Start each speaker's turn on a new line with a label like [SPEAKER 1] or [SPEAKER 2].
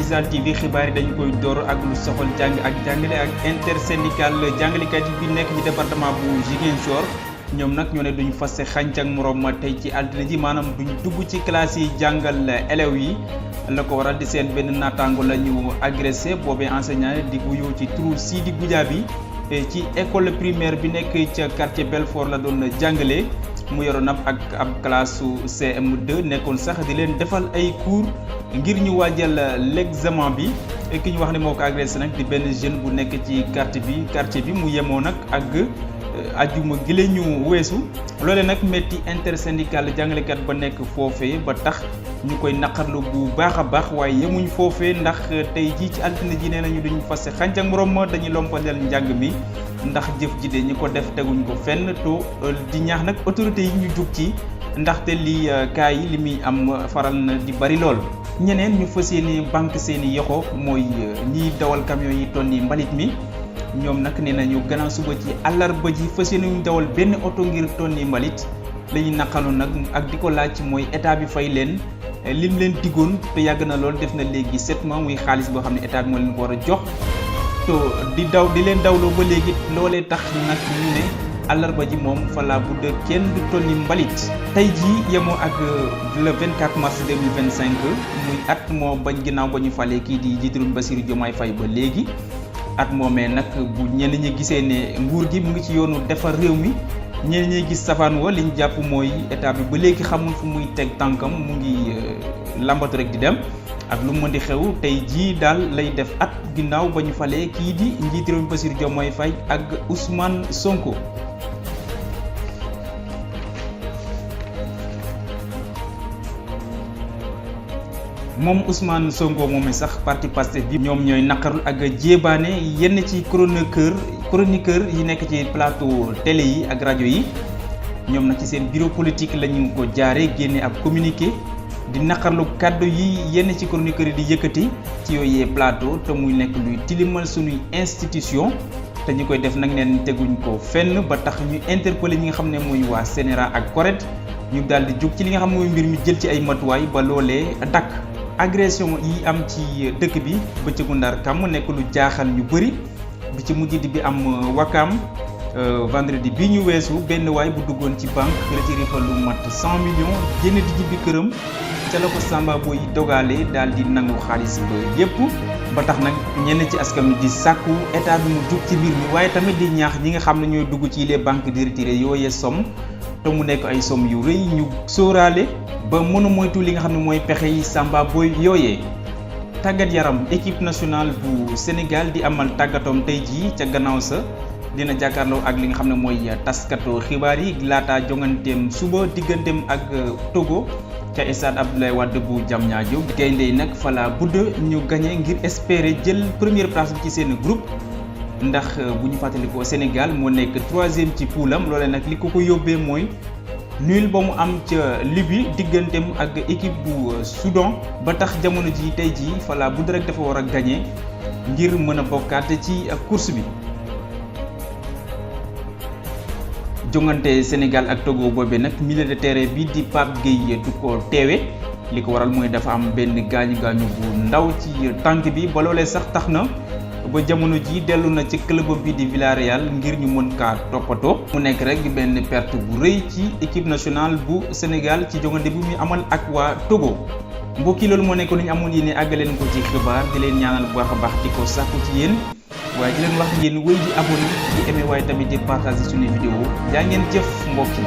[SPEAKER 1] Digital TV xibaar yi dañu koy door ak lu soxal jàng ak jàngale ak intersyndical jàngalekat yi bi nekk ci département bu Ziguinchor ñoom nag ñoo ne duñu fase xànc ak morom tey ci altine ji maanaam duñu dugg ci classe yi jàngal élèves yi la ko waral di seen benn naataango la ñu agressé boobee enseignant di wuyoo ci turu Sidi Goudiaby ci école primaire bi nekk ca quartier Belfort la doon jàngale mu yoroon ab classe CM2 nekkoon sax di leen defal ay cours ngir ñu waajal l'examen bi ki ñu wax ne moo ko agressé nag di benn jeune bu nekk ci quartier bi mu yemoo nag ak ajuma gi la ñu weesu loole nag métti intersyndical jàngalekat ba nekk foofee ba tax ñu koy naqarlu bu baax a baax waaye yemuñ foofee ndax tey jii ci altine ji nee nañu duñu fase xànc ak morom ma dañuy lompaleel njàng mi ndax jëf ji de ñi ko def teguñ ko fenn to di ñaax nag autorités yi ñu jug ci ndaxte li cas yi li muy am faral na di bari lool. ñeneen ñu fas yéene banque seeni yoxo mooy ñiy dawal camion yi tonni mbalit mi ñoom nag nee nañu gannaaw suba ci àllarba ji fas yéene ñu dawal benn oto ngir tonni mbalit la ñuy naqalu nag ak di ko laaj mooy état bi fay leen lim leen diggoon te yàgg na lool def na léegi 7 mois muy xaalis boo xam ne état bi moo leen ko war a jox to di leen dawloo ba léegi loolee tax nag ñu ne àllarba ji moom fa la budde kenn du tonni mbalit tey jii yemoo ak le 24 mars 2025 muy at moo bañ ginnaaw ba ñu falee kii di jiitu Bassirou Diomaye Faye ba léegi at moomee nag bu ñenn ñi gisee ne nguur gi mu ngi ci yoonu defar réew mi ñenn ñi gis safaan wa li ñu jàpp mooy état bi ba léegi xamul fu muy teg tànkam mu ngi lambatu rek di dem ak lu mu mën di xew tey jii daal lay def at ginnaaw ba ñu falee kii di njiitu réew mi Bassirou Diomaye Faye ak Ousmane Sonko. moom Ousmane Sonko moom sax parti Pastef bi ñoom ñooy naqarul ak jéebaane yenn ci chroniqueur yi nekk ci plateau télé yi ak rajo yi ñoom nag ci seen bureau politique la ñu ko jaare génne ab communiqué di naqarlu kàddu yi yenn ci chroniqueur yi di yëkkati ci yooyee plateau te muy nekk luy tilimal suñuy institution te ñu koy def nag neen teguñ ko fenn ba tax ñu interpellé ñi nga xam ne mooy waa CNRA ak CORED ñu daal di jóg ci li nga xam ne mooy mbir mi jël ci ay matuwaay ba loolee dakk agression yi am ci dëkk bi bëccëgu Ndar kam nekk lu jaaxal ñu bëri bi ci mujj bi am Wakaam vendredi bi ñu weesu benn waay bu duggoon ci banque retiré fa lu mat 100 millions génn di jibbi këram ca la ko Samba Boy dogale daal di nangu xaalis ba yépp ba tax nag ñenn ci askan wi di sàkku état bi mu jug ci mbir mi waaye tamit di ñaax ñi nga xam ne ñooy dugg ci les banques di retiré yooyee somme te mu nekk ay somme yu rëy ñu sóoraale ba mën a moytu li nga xam ne mooy pexe yi Samba Boy yooyee. tàggat yaram équipe nationale bu Sénégal di amal tàggatoom tey jii ca gannaaw sa dina jàkkaarloo ak li nga xam ne mooy taskatu xibaar yi laata jonganteem suba digganteem ak Togo ca stade Abdoulaye Wade bu Diamniadio gaynde yi nag fala budd ñu gagné ngir espérer jël première place bi ci seen groupe ndax bu ñu fàttalikoo Sénégal moo nekk 3e ci poulam loole nag li ko yóbbee mooy nul ba mu am ca Libye digganteem ak équipe bu Soudan ba tax jamono ji tey jii fala budd rek dafa war a gagné ngir mën a bokkaat ci course bi. jongante Sénégal ak Togo boobee nag milieu de terrain bi di Pape Gueye du ko teewe li ko waral mooy dafa am benn gaañu bu ndaw ci tànk bi ba loolee sax tax na ba jamono ji dellu na ci club bi di Villarreal ngir ñu mën kaa toppatoo mu nekk rek benn perte bu rëy ci équipe nationale bu Sénégal ci jongante bi muy amal ak waa Togo mbokki loolu moo nekk lu ñu amoon yéene àggaleen ko ci xibaar di leen ñaanal bu baax a baax di ko sàkku ci yéen waaye di leen wax ngeen wéy di abonné di aimé waaye tamit di partager suñu vidéo jaa ngeen jëf mbokk yi